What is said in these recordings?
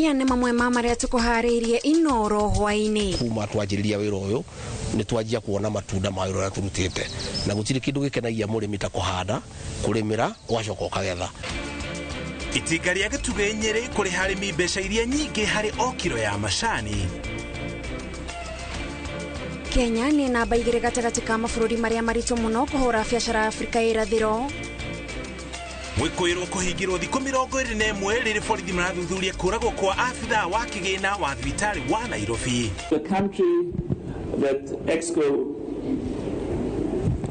Maya nĩ mamwe ma marĩa tũkũharĩirie Inoro hwaĩ-inĩ. Kuma twanjĩrĩria wĩra ũyũ nĩ twanjia kuona matunda ma wĩra ũrĩa tũrutĩte, na gũtirĩ kĩndũ gĩkenagia mũrĩmi ta kũhanda, kũrĩmĩra, ũgacoka ũkagetha. Itinga rĩa Gĩtugĩ Nyĩrĩ kũrĩha arĩmi mbeca iria nyingĩ harĩ o kiro ya macani. Kenya nĩ namba 2 gatagatĩ ka mabũrũri marĩa maritũ mũno kũhũra biacara Afrika ya irathĩro. Mwĩkũĩrwo kũhingĩrwo thikũ 21 rĩrĩ borithi marathuthuria kũragwo kwa abithaa wa kĩgĩna wa thibitarĩ wa Nairobi. The country that Exco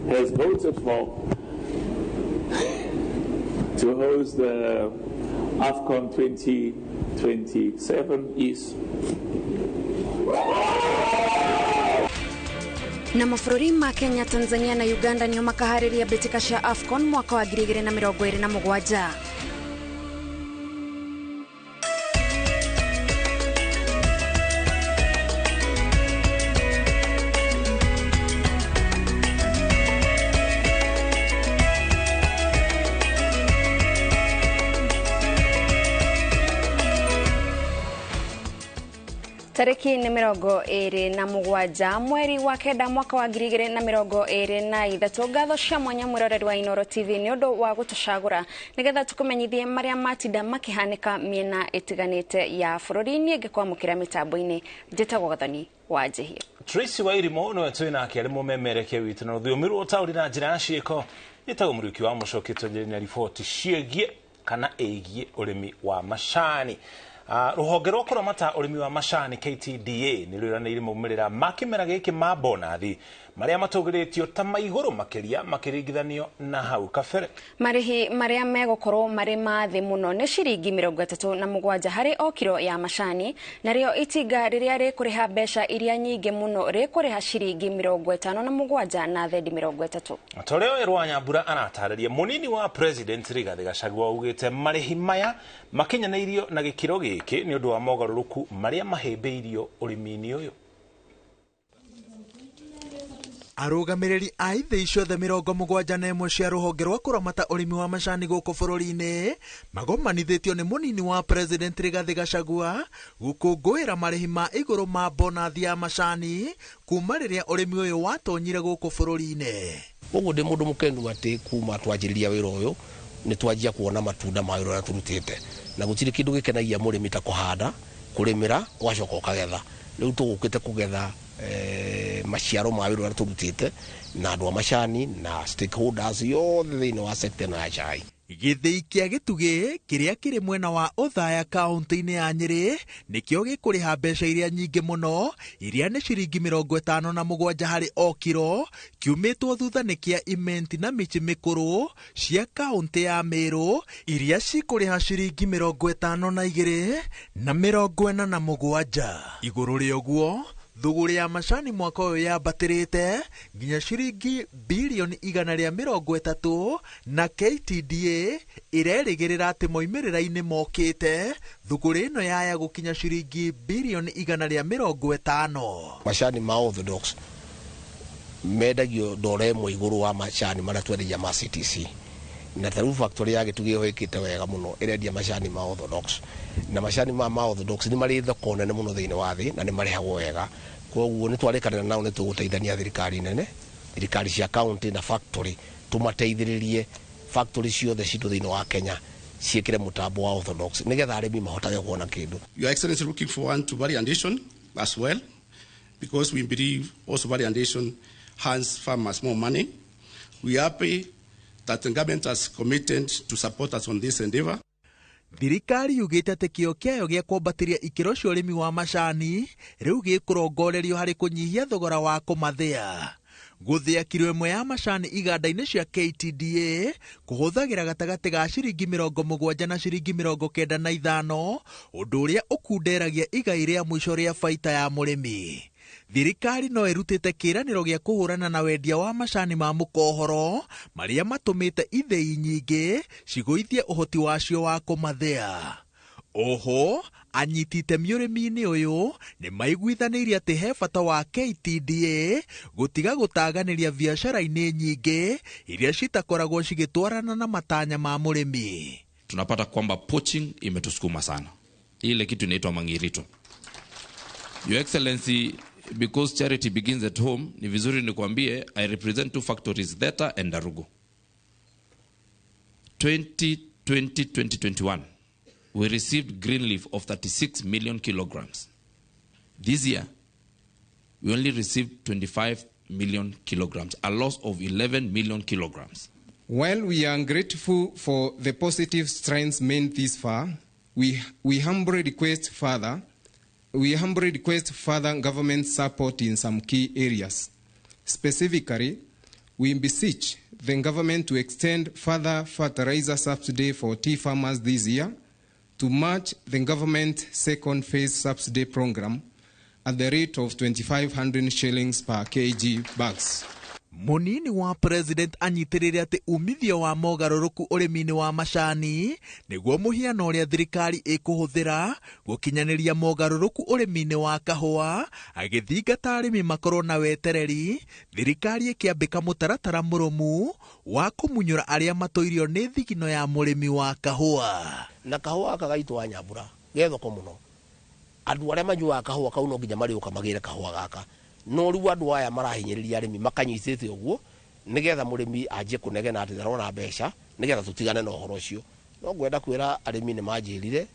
has voted for to host the AFCON 2027 is na mabũrũri ma Kenya, Tanzania na Uganda nĩo makaharĩria mbĩtĩka cia AFCON mwaka wa 2027. Tarĩki nĩ 27 mweri wa 9 mwaka wa 2023. Ngatho cia mwanya mwĩroreri wa Inoro TV nĩ ũndũ wa gũtũcagũra nĩgetha tũkũmenyithie marĩa matinda makĩhanĩka mĩena ĩtiganĩte ya bũrũri. Niĩ ngĩkwamũkĩra mĩtambo-inĩ njĩtagwo Gathoni wa Njihia. Tracy Wairimo nĩwe twĩ nake arĩ mũmemerekia witũ na rũthiomi rwa ũtaũri na njĩra ya ciĩko. Njĩtagwo Mũriũki wa Mũcoki, twanjĩrĩria na riboti ciĩgiĩ kana ĩgiĩ ũrĩmi wa macani. Rũhonge rwa kũramata ũrĩmi wa macani KTDA nĩ rwĩranĩire maumĩrĩra ma kĩmera gĩkĩ ma bonathi marĩa matũgĩrĩtio ta maigũrũ makĩria makĩringithanio na hau kabere. Marĩhi marĩa megũkorwo marĩ ma thĩ mũno nĩ ciringi 37 harĩ o kiro ya macani, narĩo itinga rĩrĩa rĩkũrĩha mbeca iria nyingĩ mũno rĩkũrĩha ciringi 57 na thendi 30. Ta ũrĩa Werũ wa Nyambura aratarĩria, mũnini wa President Rigathĩ Gachagua augĩte marĩhi maya makinyanĩirio na gĩkĩro gĩkĩ nĩ ũndũ wa mogarũrũku marĩa mahĩmbĩirio ũrĩmi-inĩ ũyũ. Arũgamĩrĩri a ithĩi ciothe 71 cia rũhonge rwa kũramata ũrĩmi wa macani gũkũ bũrũri-inĩ magomanithĩtio nĩ mũnini wa President Rigathĩ Gachagua gũkũngũĩra marĩhi ma igũrũ ma bonathi ya macani kuma rĩrĩa ũrĩmi ũyũ watonyire gũkũ bũrũri-inĩ. Ũguo ndĩ mũndũ mũkenu atĩ kuma twanjĩrĩria wĩra ũyũ nĩ twanjia kuona matunda ma wĩra ũrĩa tũrutĩte, na gũtirĩ kĩndũ gĩkenagia mũrĩmi ta kũhanda, kũrĩmĩra, ũgacoka ũkagetha. Rĩu tũgũkĩte kũgetha maciaro ma wĩra ũrĩa tũrutĩte na andũ a macani na stakeholders yothe thĩinĩ wa sector ĩno ya chai. Gĩthĩi kĩa Gĩtugĩ kĩrĩa kĩrĩ mwena wa Othaya kaũntĩ-inĩ ya Nyĩrĩ nĩkĩo gĩkũrĩha mbeca iria nyingĩ mũno iria nĩ ciringi 57 harĩ o kiro, kiumĩtwo thutha nĩ kĩa Imenti na Mĩciĩ Mĩkũrũ cia kaũntĩ ya Mĩrũ iria cikũrĩha ciringi 52 na 47. Igũrũ rĩa ũguo, thũgũrĩ ya macani mwaka ũyũ yambatĩrĩte nginya ciringi birioni 130 na KTDA ĩrerĩgĩrĩra atĩ moimĩrĩra-inĩ mokĩte thũgũrĩ ĩno yaya gũkinya ciringi birioni 150. Macani ma Orthodox mendagio ndora ĩmwe igũrũ wa macani marĩa twendagia ma CTC, na ta rĩu factory ya Gĩtugĩ ĩyo ĩkĩte wega mũno ĩrendia macani ma Orthodox, na macani ma Orthodox nĩ marĩ thoko nene mũno thĩinĩ wa thĩ na nĩ marĩhagwo wega. Koguo nĩ twarĩkanĩra nao nĩ tũgũteithania thirikari nene, thirikari cia county na factory, tũmateithĩrĩrie factory ciothe citũ thĩinĩ wa Kenya ciĩkĩre mũtambo wa Orthodox nĩgetha arĩmi mahotage kuona kĩndũ. Your Excellency, looking forward to value addition as well, because we believe also value addition hands farmers more money. We are happy that the government has committed to support us on this endeavor. Thirikari yugĩte atĩ kĩo kĩayo gĩa kwambatĩria ikĩro cia ũrĩmi wa macani rĩu gĩkũrongorerio harĩ kũnyihia thogora wa kũmathĩa. Gũthĩa kiro ĩmwe ya macani iganda-inĩ cia KTDA kũhũthagĩra gatagatĩ ga ciringi 70 na ciringi 95, ũndũ ũrĩa ũkunderagia igai rĩa mũico rĩa baita ya mũrĩmi. Thirikari no ĩrutĩte kĩĩranĩro gĩa kũhũrana na wendia wa macani ma mũkohoro marĩa matũmĩte ithĩi nyingĩ cigũithie ũhoti wacio wa kũmathĩa. Oho, anyiti itemi ũrĩmi-inĩ ũyũ nĩ maiguithanĩirie atĩ he bata wa KTDA gũtiga gũtaganĩria biacara-inĩ nyingĩ iria citakoragwo cigĩtwarana na matanya ma mũrĩmi. Tunapata kwamba poaching imetusukuma sana. Ile kitu inaitwa mangirito. Your Excellency, because charity begins at home, ni vizuri nikwambie I represent two factories, Theta and Darugo. 2020-2021, we received green leaf of 36 million kilograms. This year, we only received 25 million kilograms, a loss of 11 million kilograms. While we are grateful for the positive trends made this far, we humbly request further. We humbly request further government support in some key areas. Specifically, we beseech the government to extend further fertilizer subsidy for tea farmers this year, to match the government second phase subsidy program at the rate of 2,500 shillings per kg bags. Munini wa president anyitĩrĩire atĩ umithio wa mogarũrũku ũrĩmi-inĩ wa macani nĩguo mũhiano ũrĩa thirikari ĩkũhũthĩra gũkinyanĩria mogarũrũku ũrĩmi-inĩ wa kahũa, agĩthingata arĩmi makorwo na wetereri, thirikari ĩkĩambĩka mũtaratara mũrũmu wa kũmunyũra arĩa matũirio nĩ thigino ya mũrĩmi wa kahũa. Na kahũa gaka gaitũ wa Nyambura ge thoko mũno, andũ arĩa manyuaga kahũa kau no nginya marĩũka magĩre kahũa gaka. No rĩu andũ aya marahinyĩrĩria arĩmi makanyitĩte ũguo nĩgetha mũrĩmi anjie kũnegena atĩ ndarona mbeca nĩgetha tũtigane na ũhoro ũcio. No ngwenda kwĩra arĩmi nĩ manjĩrire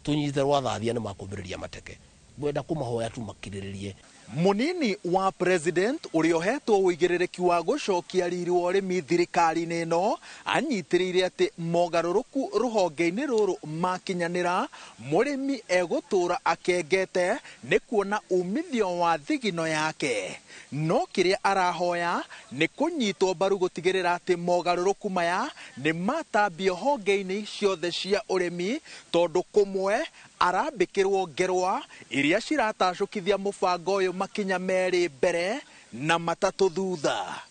tũnyite rwathathia nĩ makũmbĩrĩria mateke, ngwenda kũmahoya tu makirĩrĩrie. Munini wa president ũrĩa ũhetwo ũigĩrĩrĩki wa gũcokia riri wa ũrĩmi thirikari-inĩ ĩno anyitĩrĩire atĩ mogarũrũku rũhonge-inĩ rũrũ makinyanĩra, mũrĩmi egũtũra akengete nĩ kuona umithio wa thigino yake. No kĩrĩa arahoya nĩ kũnyitwo mbaru gũtigĩrĩra atĩ mogarũrũku maya nĩ matambio honge-inĩ ciothe cia ũrĩmi, tondũ kũmwe arambĩkĩrwo ngerwa iria ciratacũkithia mũbango ũyũ makinya merĩ mbere na matatũ thutha.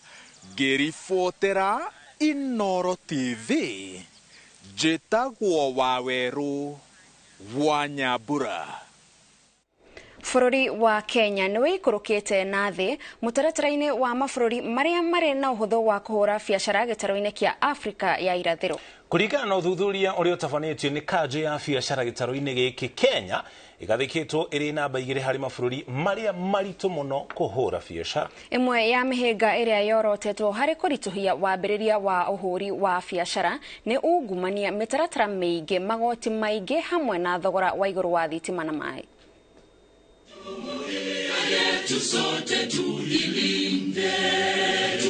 Ngĩribotera Inooro TV, njĩtagwo Wawerũ wa Nyambura. Bũrũri wa Kenya nĩ wĩikũrũkĩte na thĩ mũtaratara-inĩ wa mabũrũri marĩa marĩ na ũhũthũ wa kũhũra biacara gĩtarũ-inĩ kĩa Afrika ya irathĩro. Kũringana na ũthuthuria ũrĩa ũtabanĩtio nĩ kanjũ ya biacara gĩtarũ-inĩ gĩkĩ, Kenya ĩgathĩkĩtwo ĩrĩ namba 2 harĩ mabũrũri marĩa maritũ mũno kũhũra biacara. Ĩmwe ya mĩhĩnga ĩrĩa yorotetwo harĩ kũritũhia wambĩrĩria wa ũhũri wa biacara nĩ ungumania, mĩtaratara mĩingĩ, magoti maingĩ hamwe na thogora wa igũrũ wa thitima na maĩ.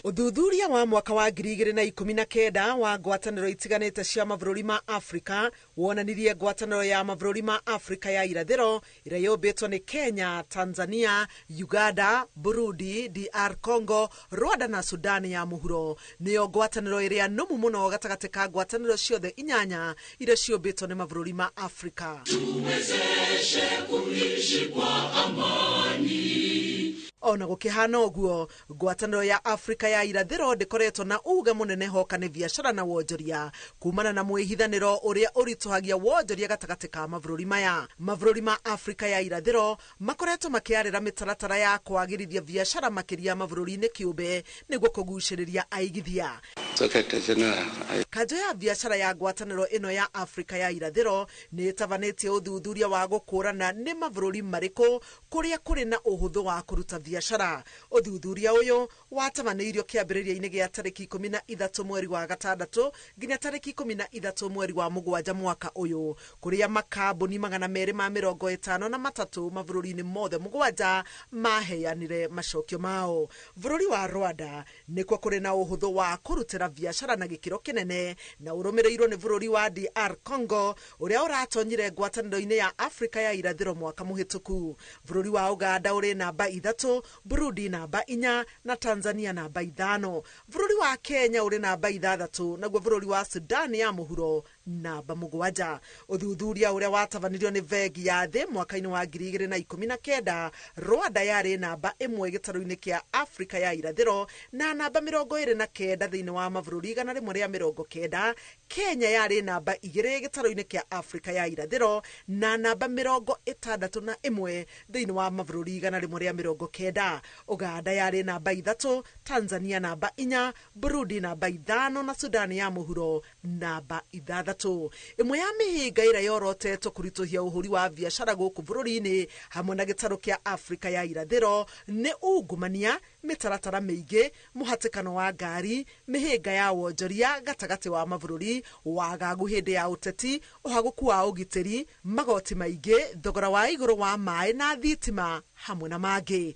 Ũthuthuria wa mwaka wa 2019 wa ngwatanĩro itiganĩte cia mabũrũri ma Afrika wonanirie ngwatanĩro ya mabũrũri ma Afrika ya irathĩro ĩrĩa yũmbĩtwo nĩ Kenya, Tanzania, Uganda, Burundi, DR Congo, Rwanda na Sudan ya mũhuro. Nĩyo ngwatanĩro ĩrĩa nũmu mũno gatagatĩ ka ngwatanĩro ciothe inyanya iria ciũmbĩtwo nĩ mabũrũri ma Afrika. Ona gũkĩhana ũguo, ngwatanĩro ya Afrika ya irathĩro ndĩkoretwo na uge mũnene hoka nĩ biacara na wonjoria kumana na mwĩhithanĩro ũrĩa ũritũhagia wonjoria gatagatĩ ka mabũrũri maya. Mabũrũri ma Afrika ya irathĩro makoretwo makĩarĩra mĩtaratara ya kwagĩrithia biacara makĩria mabũrũri-inĩ kĩũmbe nĩguo kũgucĩrĩria aigithia. Kanjũ ya biacara ya ngwatanĩro ĩno ya Afrika ya irathĩro nĩ ĩtabanĩtie ũthuthuria wa gũkũrana nĩ mabũrũri marĩkũ kũrĩa kũrĩ na ũhũthũ wa kũruta biacara. Ũthuthuria ũyũ watabanĩirio kĩambĩrĩria-inĩ gĩa tarĩki 13 mweri wa gatandatũ nginya tarĩki 13 mweri wa mũgwanja mwaka ũyũ, kũrĩa makambuni 253 mabũrũri-inĩ mothe mũgwanja maheanire macokio mao. Bũrũri wa Rwanda nĩkuo kũrĩ na ũhũthũ wa kũrutĩra biacara na gĩkĩro kĩnene na ũrũmĩrĩirwo nĩ bũrũri wa DR Congo ũrĩa ũratonyire ngwatanĩro-inĩ ya Afrika ya irathĩro mwaka mũhĩtũku. Bũrũri wa Uganda ũrĩ namba 3, Burundi namba 4 na Tanzania namba 5. Bũrũri wa Kenya ũrĩ namba 6 naguo bũrũri wa Sudan ya mũhuro namba 7. Ũthuthuria ũrĩa watabanirio nĩ bengi ya thĩ mwaka-inĩ wa 2019, Rwanda yarĩ namba 1 gĩtarũ-inĩ kĩa Afrika ya irathĩro na namba 29 thĩinĩ wa mabũrũri 190. Kenya yarĩ namba 2 gĩtarũ-inĩ kĩa Afrika ya irathĩro na namba 61 thĩinĩ wa mabũrũri 190. Uganda yarĩ namba 3, Tanzania namba 4, Burundi namba 5 na Sudan ya mũhuro namba 6. 6 Ĩmwe ya mĩhĩnga ĩrĩa yorotetwo kũritũhia ũhũri wa biacara gũkũ bũrũri-inĩ hamwe na gĩtarũ kĩa Afrika ya irathĩro nĩ ungumania, mĩtaratara mĩingĩ, mũhatĩkano wa ngari, mĩhĩnga ya wonjoria gatagatĩ wa mabũrũri, wagagu hĩndĩ ya ũteti, ũhagũku wa ũgitĩri, magoti maingĩ, thogora wa igũrũ wa maĩ na thitima hamwe na mangĩ.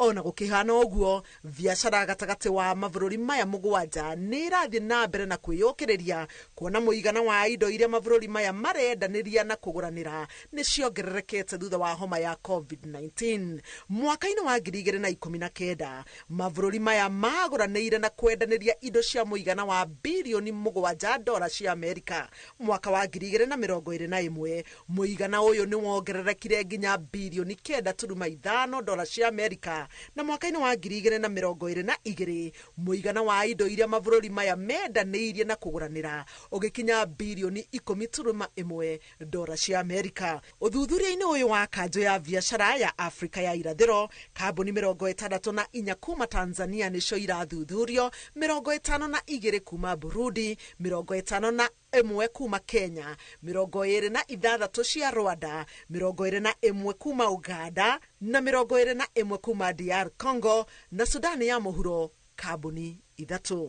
Ona gũkĩhana ũguo, biacara gatagatĩ wa mabũrũri maya 7 nĩ irathiĩ na mbere na kwĩyũkĩrĩria kuona mũigana wa indo iria mabũrũri maya marendanĩria na kũgũranĩra nĩ ciongererekete thutha wa homa ya COVID-19. Mwaka-inĩ wa 2019 mabũrũri maya magũranĩire na kwendanĩria indo cia mũigana wa birioni $7 cia Amerika. Mwaka wa 2021 mũigana ũyũ nĩ wongererekire nginya birioni $9.5 cia Amerika, na mwaka-inĩ wa 2022 mũigana wa indo iria mabũrũri maya mendanĩirie na kũgũranĩra ũgĩkinya birioni $10.1 cia Amerika. Ũthuthuria-inĩ ũyũ wa kanjũ ya biacara ya Afrika ya irathĩro, kambuni 64 kuma Tanzania nĩcio irathuthurio, 52 kuma Burundi, 51 kuma Kenya, 26 cia Rwanda, 21 kuma Uganda na 21 kuma DR Congo na Sudani ya Mũhuro, kambuni 3.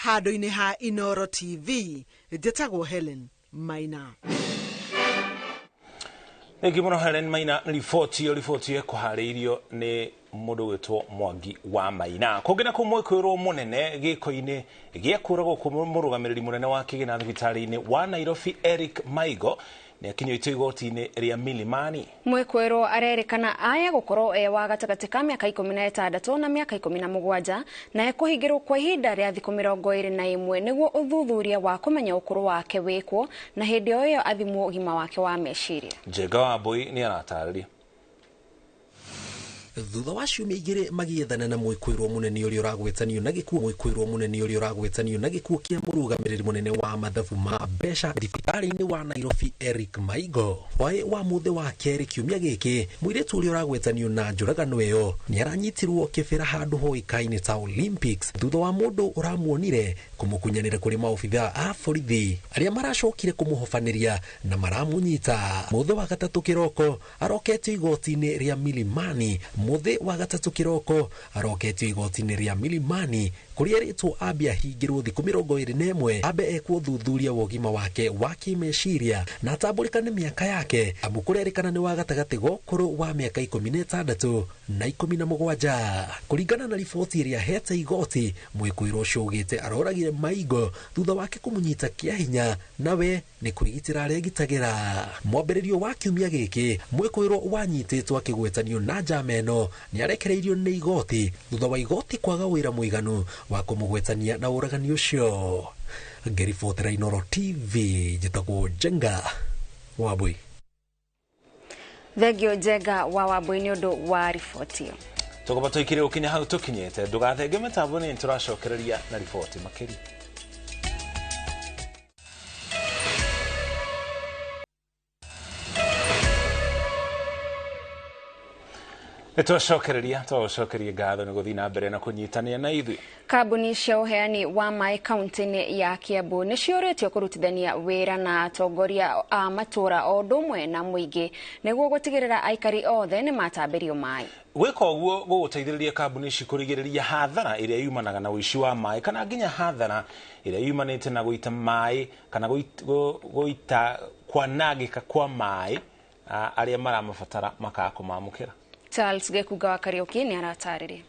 Handũ-inĩ ha Inoro TV, njĩtagwo Helen Maina. Thengiũ mũno Helen Maina, riboti ĩyo riboti ĩkũharĩirio nĩ mũndũ gwĩtwo Mwangi wa Maina. Kũngĩ na kũmwe kwĩrwo mũnene gĩko-inĩ gĩa kũragwo kwa mũrũgamĩrĩri mũnene wa kĩgĩna thibitarĩ-inĩ wa Nairobi Eric Maigo nĩ akinyĩtio igoti-inĩ rĩa Milimani. Mwĩkwĩrwo arerĩkana aya gũkorwo e wa gatagatĩ ka mĩaka 16 na mĩaka 17 na ekũhingĩrwo kwa ihinda rĩa thikũ 21 nĩguo ũthuthuria wa kũmenya ũkũrũ wake wĩkwo na hĩndĩ o ĩyo athimwo ũgima wake wa meciria. Njenga wa Mbui nĩ aratarĩria. Thutha wa ciumia 2 magiethana na mwĩkwĩrwo mũnene ũrĩa ũragwetanio na gĩkuũ mwĩkwĩrwo mũnene ũrĩa ũragwetanio na gĩkuũ kĩa mũrũgamĩrĩri mũnene wa mathabu ma mbeca thibitarĩ-inĩ wa Nairobi Eric Maigo. Hwaĩ wa mũthĩ wa kerĩ kiumia gĩkĩ, mũirĩtu ũrĩa ũragwetanio na njũragano ĩyo nĩaranyitirwo kĩbĩra handũ hoĩkaine ta Olympics thutha wa mũndũ ũramuonire kũmũkunyanĩra kũrĩ maobitha a borithi arĩa maracokire kũmũhobanĩria na maramunyita. Mũthĩ wa gatatũ kĩroko aroketio igoti-inĩ rĩa Milimani. Mũthĩ wa gatatũ kĩroko aroketio igoti-inĩ rĩa Milimani kũrĩa erĩtwo ambe ahingĩrwo thikũ 21 ambe ekwo thuthuria wa ũgima wake wa kĩmeciria na atambũrĩkane mĩaka yake, amu kũrerĩkana nĩ wa gatagatĩ ga ũkũrũ wa mĩaka 16 na 17. Kũringana na riboti ĩrĩa ahete igoti, mwĩkũĩrwo ũcio augĩte aroragire Maigo thutha wake kũmũnyita kĩa hinya nawe nĩ kwĩgitĩra aregitagĩra. Mwambĩrĩrio wa kiumia gĩkĩ mwĩkũĩrwo wanyitĩtwo akĩgwetanio na njama ĩno nĩarekereirio nĩ igoti thutha wa igoti kwaga wĩra mũiganu wa kũmũgwetania na ũragani ũcio. Ngĩribotera Inoro TV, njĩtagwo Njenga wa Mbui. Thengio Njenga wa Wambui nĩ ũndũ wa riboti ĩyo. Tũgũba tũikire gũkinya hau tũkinyĩte, ndũgathenge mĩtambo nĩ tũracokereria na riboti makĩria. Nĩtwacokereria twagũcokeria ngatho nĩ gũthiĩ na mbere na kũnyitanĩra na ithuĩ. Kambuni cia ũheani wa maĩ kaunti-inĩ ya Kiambu nĩ ciũrĩtio kũrutithania wĩra na atongoria a matũũra o ũndũ ũmwe na mũingĩ nĩguo gũtigĩrĩra aikari othe nĩ matambĩrio maĩ. Gwĩka ũguo gũgũteithĩrĩria kambuni ici kũrigĩrĩria hathara ĩrĩa yumanaga na ũici wa maĩ kana nginya hathara ĩrĩa yumanĩte na gũita maĩ kana gũita kwanangĩka kwa maĩ arĩa maramabatara makaga kũmamũkĩra. Charles Gekuga wa Kariuki nĩ aratarĩria.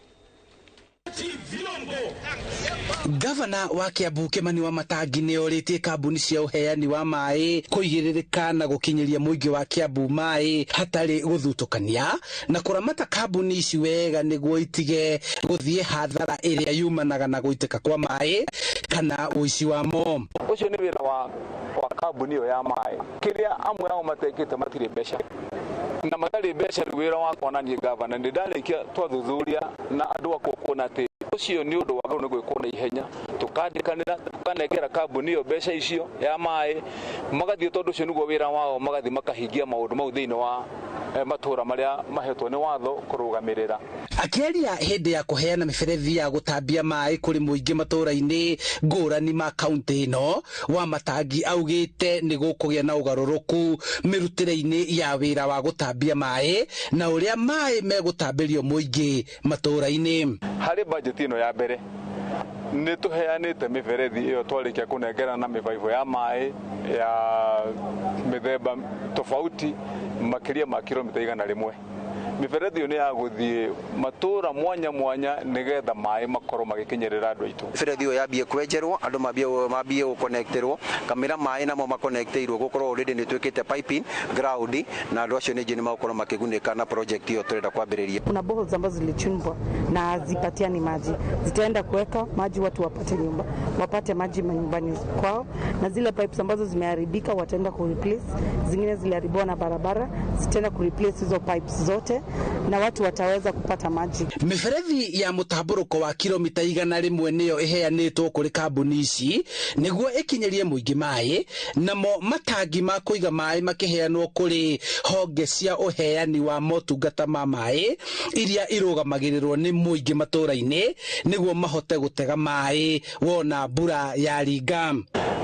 Gavana wa Kiambu Kimani wa Matangi nĩ orĩtie kambuni cia ũheani wa maĩ kũigĩrĩrĩka na gũkinyĩria mũingĩ wa Kiambu maĩ hatarĩ gũthutũkania na kũramata kambuni ici wega nĩguo itige gũthiĩ hathara ĩrĩa yumanaga na gũitĩka kwa maĩ kana ũici wamo. Ũcio nĩ wĩra wa kambuni ĩyo ya maĩ. Kĩrĩa amwe ao matekĩte matirĩ mbeca na matarĩ mbeca rĩu wĩra wakwa na niĩ gavana nĩ ndarĩkia twathuthuria na andũ akwa kuona atĩ ũcio nĩ ũndũ wagĩrĩirwo nĩ gwĩkwo na ihenya, tũkandĩkanĩra tũkanengera kambuni ĩyo mbeca icio ya maĩ magathiĩ, tondũ ũcio nĩguo wĩra wao, magathiĩ makahingia maũndũ mau thĩinĩ wa matũũra marĩa mahetwo nĩ watho kũrũgamĩrĩra. Akĩaria hĩndĩ ya kũheana mĩberethi ya gũtambia maĩ kũrĩ mũingĩ matũũra-inĩ ngũrani ma kaunti ĩno, Wamatangi augĩte nĩ gũkũgĩa na ũgarũrũku mĩrutĩre-inĩ ya wĩra wa gũtambia maĩ na ũrĩa maĩ megũtambĩrio mũingĩ matũũra-inĩ. Harĩ bajeti ĩno ya mbere nĩ tũheanĩte mĩberethi ĩyo twarĩkia kũnengerana na mĩbaibũ ya maĩ ya mĩthemba tofauti makĩria ma kilomita 100. Mĩberethi ĩyo nĩ ya gũthiĩ matũũra mwanya mwanya nĩgetha maĩ makorwo magĩkinyĩrĩra andũ aitũ. Mĩberethi ĩyo yambie kwenjerwo, andũ mambie gũconnectĩrwo, kamĩra maĩ namo makonectĩirwo gũkorwo already nĩ twĩkĩte piping ground, na andũ acio ningĩ nĩ magũkorwo makĩgunĩka na project ĩyo tũrenda kwambĩrĩria. Kuna boreholes ambazo zilichimbwa na hazipatiani maji, zitaenda kuweka maji watu wapate nyumba, wapate maji manyumbani kwao, na zile pipes ambazo zimeharibika wataenda kureplace, zingine ziliharibiwa na barabara zitaenda kureplace hizo pipes zote na watu wataweza kupata maji. Mĩberethi ya mũtambũrũko wa kilomita 100 nĩyo ĩheanĩtwo kũrĩ kambuni ici nĩguo ĩkinyĩrie mũingĩ maĩ, namo matangi ma kũiga maĩ makĩheanwo kũrĩ honge cia ũheani wa motungata ma maĩ iria irũgamagĩrĩrwo nĩ mũingĩ matũũra-inĩ nĩguo mahote gũtega maĩ wona mbura yaringa.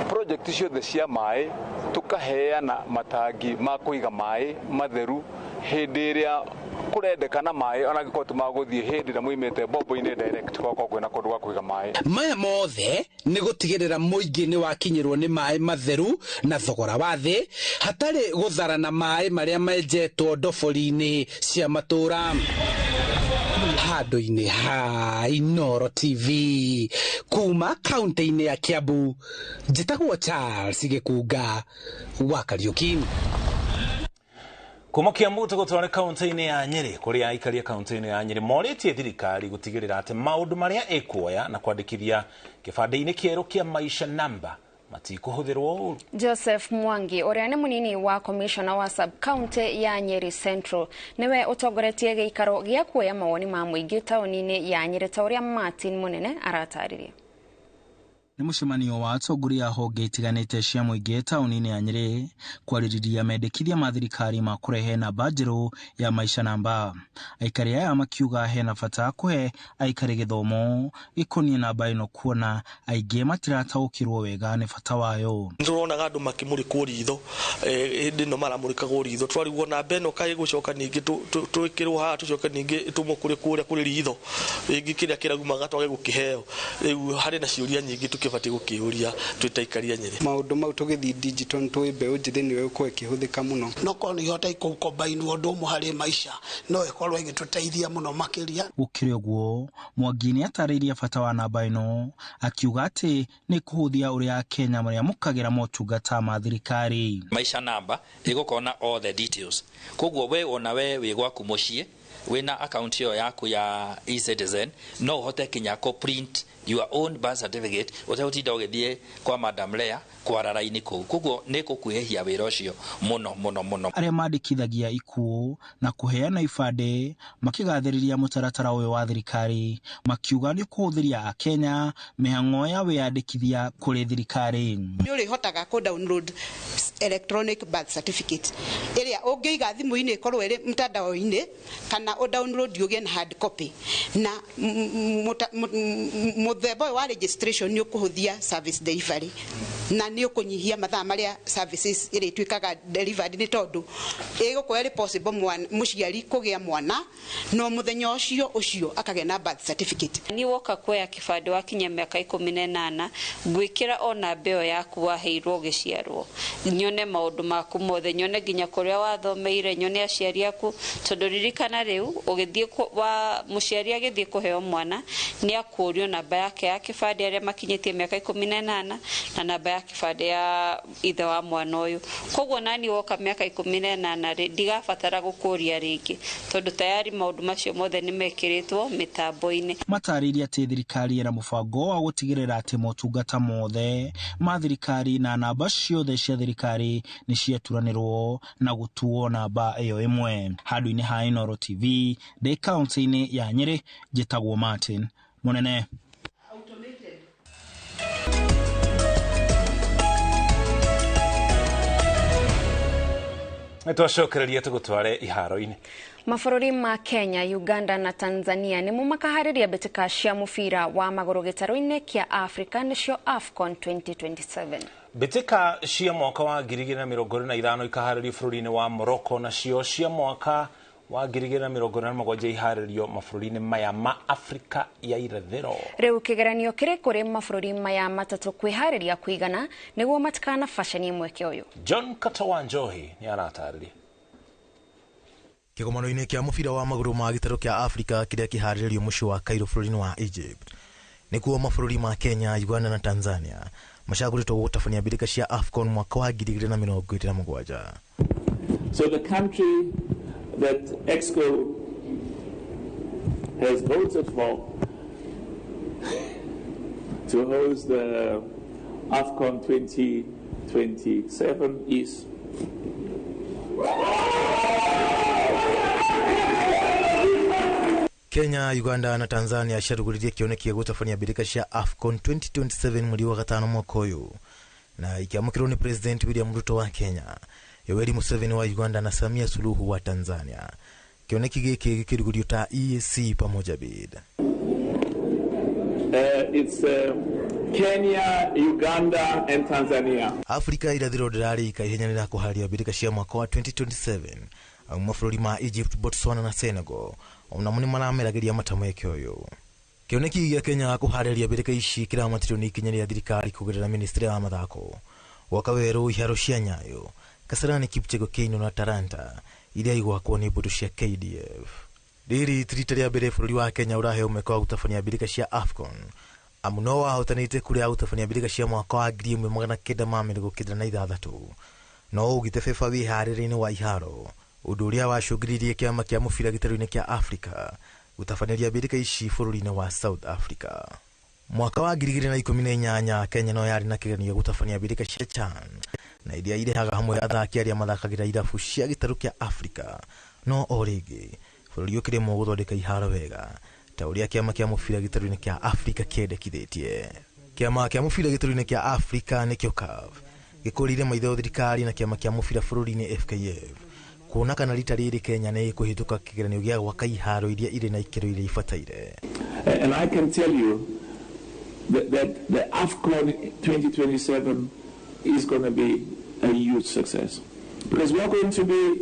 Project ciothe cia maĩ tukaheana matangi ma kũiga maĩ matheru hĩndĩ ĩrĩa kũrendekana maĩ, ona angĩkorwo ti magũthiĩ hĩndĩ ĩrĩa moimĩte bombo-inĩ direct gwakorwo kwĩna kũndũ gwa kũiga maĩ. Maya mothe nĩ gũtigĩrĩra mũingĩ nĩ wakinyĩrwo nĩ maĩ matheru na thogora wa thĩ hatarĩ gũtharana maĩ marĩa menjetwo ndobori-inĩ cia matũũra. Handũ-inĩ ha Inooro TV kuma kaunti-inĩ ya Kiambu, njĩtagwo Charles Gĩkunga wa Kariuki. Kuma Kiambu tũgũtware kaunti-inĩ ya Nyĩrĩ, kũrĩa aikari a kaunti-inĩ ya Nyĩrĩ morĩtie thirikari gũtigĩrĩra atĩ maũndũ marĩa ĩkuoya na kwandĩkithia kĩbandĩ-inĩ kĩerũ kĩa Maisha Namba matikũhũthĩrwo ũru. Joseph Mwangi ũrĩa nĩ mũnini wa commissioner wa sub county ya Nyeri Central nĩwe ũtongoretie gĩikaro gĩa kuoya mawoni ma mũingĩ taũni-inĩ ya Nyĩrĩ ta ũrĩa Martin Mũnene aratarĩria. Nĩ mũcemanio wa atongoria a honge itiganĩte cia mũingĩ taũni-inĩ ya Nyĩrĩ kwarĩrĩria mendekithia ma thirikari ma kũrehe namba njerũ ya Maisha Namba. Aikari aya makiuga hena bata kũhe aikari gĩthomo gĩkoniĩ namba ĩno kuona aingĩ matirataũkĩrwo wega nĩ bata wayo. Nĩtũronaga andũ makĩmũrĩkwo ritho, hĩndĩ ĩno maramũrĩkagwo ritho, twarigwo namba ĩno kaĩ ĩgũcoka ningĩ twĩkĩrwo haha tũcoke ningĩ tũmũkũrĩ kũrĩa kũrĩ ritho rĩngĩ kĩrĩa kĩraumaga twage gũkĩheo. Rĩu harĩ na ciũria nyingĩ tũkĩbatiĩ gũkĩũria twĩ ta aikari a Nyĩrĩ. Maũndũ mau tũgĩthiĩ digital nĩtũĩ mbeũ njĩthĩ nĩyo ĩgũkorwo ĩkĩhũthĩka mũno. No korwo nĩ ihota gũkombainwo ũndũ ũmwe harĩ maisha no ĩkorwo ĩgĩtũteithia mũno makĩria. Gũkĩrĩ ũguo, Mwangi nĩ atarĩirie bata wa namba ĩno akiuga atĩ nĩ kũhũthia ũrĩa Akenya marĩamũkagĩra motungata ma thirikari. Maisha Namba ĩgũkorwo na all the details, koguo we ona we wĩ gwaku mũciĩ wĩna account ĩyo yaku ya eCitizen no ũhote kinya kũ print your own birth certificate ũtegũtinda ũgĩthiĩ kwa Madam Lea kwara raini kũu, koguo nĩ gũkuhĩhia wĩra ũcio mũno mũno mũno. Arĩa mandĩkithagia ikuũ na kũheana ibandĩ makĩgathĩrĩria mũtaratara ũyũ wa thirikari makiuga nĩ kũhũthĩria Akenya mĩhang'o ya wĩyandĩkithia kũrĩ thirikari. Nĩ ũrĩhotaga kũ download electronic birth certificate ĩrĩa ũngĩiga thimũ-inĩ ĩkorwo ĩrĩ mtandao-inĩ kana ũ download ũgĩe na hard copy, na mũthemba ũyũ wa registration nĩ ũkũhũthia service delivery na nĩ ũkũnyihia mathaa marĩa services ĩrĩtuĩkaga delivered, nĩ tondũ ĩgũkorwo ĩrĩ possible mũciari kũgĩa mwana no mũthenya ũcio ũcio akagĩa na birth certificate. Ni woka kuoya kĩbandĩ wakinya mĩaka 18 ngwĩkĩra o namba ĩyo yaku waheirwo ũgĩciarwo, nyone maũndũ maku mothe, nyone nginya kũrĩa wathomeire, nyone aciari aku, tondũ ririkana rĩu ũgĩthiĩ wa mũciari agĩthiĩ kũheo mwana nĩ akũrio namba yake ya kĩbandĩ arĩa makinyĩtie mĩaka 18 na namba ya kĩbandĩ ya ithe wa mwana ũyũ. Koguo nani woka mĩaka 18 rĩ ndigabatara gũkũria rĩngĩ tondũ tayari maũndũ macio mothe nĩ mekĩrĩtwo mĩtambo-inĩ. Matarĩirie atĩ thirikari ĩna mũbango wa gũtigĩrĩra atĩ motungata mothe ma thirikari na namba ciothe cia thirikari nĩ ciaturanĩrwo na gũtuo namba ĩyo ĩmwe. Handũ-inĩ ha Inooro TV ndĩ kaunti-inĩ ya Nyĩrĩ, njĩtagwo Martin Mũnene. Nĩtwacokereria tũgũtware iharo-inĩ. Mabũrũri ma Kenya, Uganda na Tanzania nĩmo makaharĩria mbĩtĩka cia mũbira wa magũrũ gĩtarũ-inĩ kĩa Afrika nĩcio AFCON 2027. Mbĩtĩka cia mwaka wa 2025 ikaharĩrio bũrũri-inĩ wa Morocco, nacio cia mwaka wa 2027 iharĩrio mabũrũri-inĩ maya ma Afrika ya Irathĩro. Rĩu kĩgeranio kĩrĩ kũrĩ mabũrũri maya matatũ kwĩharĩria kũigana nĩguo matikanabacanie mweke ũyũ. John Katawa Njohi nĩ aratarĩria. Kĩgomano-inĩ kĩa mũbira wa magũrũ ma gĩtarũ kĩa Afrika kĩrĩa kĩharĩrĩrio mũciĩ wa Cairo bũrũri-inĩ wa Egypt, nĩkuo mabũrũri ma Kenya, Uganda na Tanzania macagũrĩtwo gũtabania mbĩtĩka cia AFCON mwaka wa 2027. So the country that EXCO has voted for to host the AFCON 2027 is Kenya, Uganda na Tanzania ciarugũririe kĩoneki gĩa gũtabania mbĩtĩka cia AFCON 2027 mweri wa gatano mwaka ũyũ, na ikĩamũkĩrwo nĩ President William Ruto wa Kenya, Yoweri Museveni wa Uganda na Samia Suluhu wa Tanzania. Kĩoneki gĩkĩ gĩkĩrugũrio ta EAC Pamoja Bid. It's Kenya, Uganda and Tanzania. Afrika irathĩro ndĩrarĩka ihenya rĩa kũharĩria mbĩtĩka cia mwaka wa 2027 au mabũrũri ma Egypt, Botswana na Senegal onamo nĩmarameragĩria mata mweke ũyũ. Kĩoneki gĩa Kenya kũharĩria mbĩtĩka ici kĩramatirio nĩ ikinya rĩa thirikari kũgerera ministry ya mathako gwaka werũ iharo cia Nyayo, Kasarani, Kipchego Keino na Taranta iria igwakwo nĩ mbũtũ cia KDF. Rĩrĩ ti rita rĩa mbere bũrũri wa Kenya ũraheo mweke wa gũtabania mbĩtĩka cia AFCON, amu no wahotanĩte kũrĩa gũtabania mbĩtĩka cia mwaka wa 1996, no ugite FIFA wĩharĩrĩ-inĩ wa iharo, ũndũ ũrĩa wacũngĩrĩirie kĩama kĩa mũbira gĩtarũ-inĩ kĩa Afrika gũtabanĩria mbĩtĩka ici bũrũri-inĩ wa South Africa. Mwaka wa 2018 Kenya no yarĩ na kĩgeranio gĩa gũtabania mbĩtĩka cia CHAN na iria irehaga hamwe athaki arĩa mathakagĩra irabu cia gĩtarũ kĩa Afrika, no o rĩngĩ bũrũri ũkĩremwo gũthondeka iharo wega ta ũrĩa kĩama kĩa mũbira gĩtarũ-inĩ kĩa Afrika kĩendekithĩtie. Kĩama kĩa mũbira gĩtarũ-inĩ kĩa Afrika nĩkĩo CAF gĩkũrĩire maitho thirikari na kĩama kĩa mũbira bũrũri-inĩ FKF kuona kana rita rĩrĩ Kenya nĩ ĩkũhĩtũka kĩgeranio gĩa gwaka iharo iria irĩ na ikĩro iria ibataire. And I can tell you that the AFCON 2027 is going to be a huge success, because we are going to be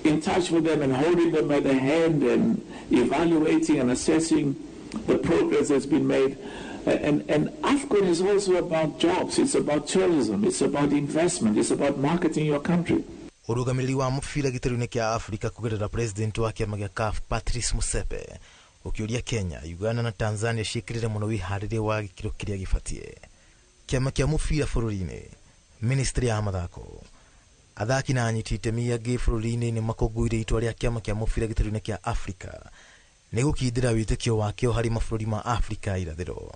in touch with them and holding them by the hand and evaluating and assessing the progress that's been made. And AFCON is also about jobs, it's about tourism, it's about investment, it's about marketing your country. Ũrũgamĩrĩri wa mũbira gĩtarũ-inĩ kĩa Afrika kũgerera president wa kĩama gĩa CAF Patrice Motsepe ũkĩũria Kenya, Uganda na Tanzania ciĩkĩrĩre mũno wĩharĩria wa gĩkĩro kĩrĩa gĩbatiĩ. Kĩama kĩa mũbira bũrũri-inĩ, ministry ya mathako, athaki na anyiti itemi angĩ bũrũri-inĩ nĩ makũngũĩire itua rĩa kĩama kĩa mũbira gĩtarũ-inĩ kĩa Afrika nĩ gũkindĩra wĩtĩkio wakĩo harĩ mabũrũri ma Afrika irathĩro.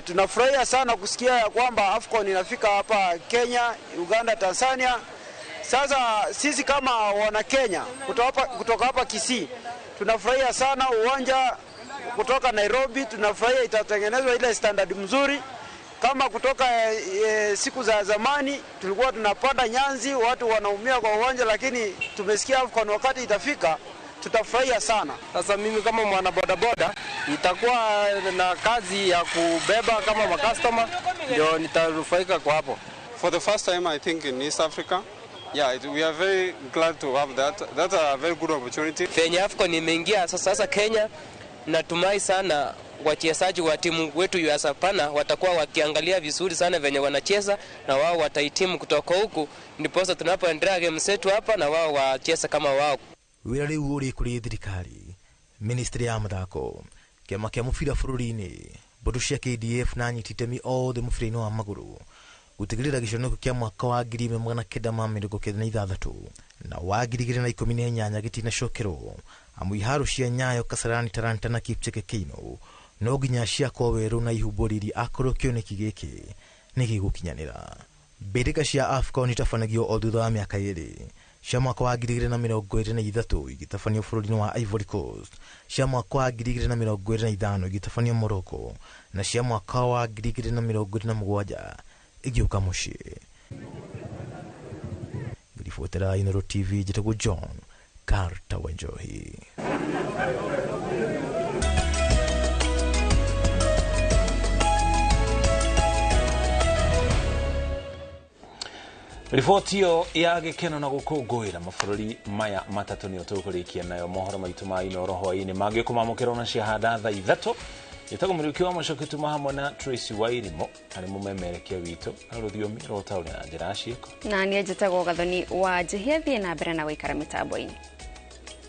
Tunafurahia sana kusikia ya kwamba AFCON inafika hapa Kenya, Uganda, Tanzania. Sasa sisi kama wana Kenya kutoka hapa Kisii tunafurahia sana uwanja kutoka Nairobi, tunafurahia itatengenezwa ile standard mzuri. Kama kutoka siku za zamani tulikuwa tunapanda nyanzi, watu wanaumia kwa uwanja, lakini tumesikia AFCON wakati itafika tutafurahia sana. Sasa mimi kama mwana bodaboda nitakuwa na kazi ya kubeba kama makastoma, ndio nitanufaika kwa hapo. For the first time I think in East Africa. Yeah, we are very glad to have that. That's a very good opportunity. Venye AFCON imeingia sasa Kenya, natumai sana wachezaji wa timu wetu ya Sapana watakuwa wakiangalia vizuri sana venye wanacheza na wao watahitimu kutoka huku, ndiposa tunapoendelea game zetu hapa na wao wacheza kama wao. Wĩra rĩu ũrĩ kũrĩ thirikari, ministry ya mathako, kĩama kĩa mũbira bũrũri-inĩ, mbũtũ cia KDF na anyiti itemi othe mũbira-inĩ wa magũrũ gũtigĩrĩra gĩconoko kĩa mwaka wa 1996 na wa 2018 gĩtinacokerwo, amu iharo cia Nyayo, Kasarani, Taranta na Kipcheke Keino no nginya ciakwo werũ na ihumbwo riri akorwo kĩoneki gĩkĩ nĩ gĩgũkinyanĩra. Mbĩtĩka cia AFCON itabanagio o thutha wa mĩaka 2, cia mwaka wa 2023 igĩtabanio bũrũri-inĩ wa Ivory Coast, cia mwaka wa 2025 igĩtabanio Morocco na cia mwaka wa 2027 igĩũka mũciĩ. Ngĩribotera Inooro TV, njĩtagwo John Carter Wanjohi. Riboti ĩyo ya gĩkeno na gũkũngũĩra mabũrũri maya matatũ nĩyo tũkũrĩkia nayo mohoro maitũ ma Inooro hwaĩ-inĩ mangĩ kũmamũkĩra ona ciahanda thaa 3. Njĩtagwo Mũriũki wa Mũcoki, tuma hamwe na Tracy Wairimo arĩ mũmemerekia witũ na rũthiomi rwa ũtaũri na njĩra ya ciĩko. Na niĩ njĩtagwo Gathoni wa Njihia. Thiĩ na mbere na gũikara mĩtambo-inĩ.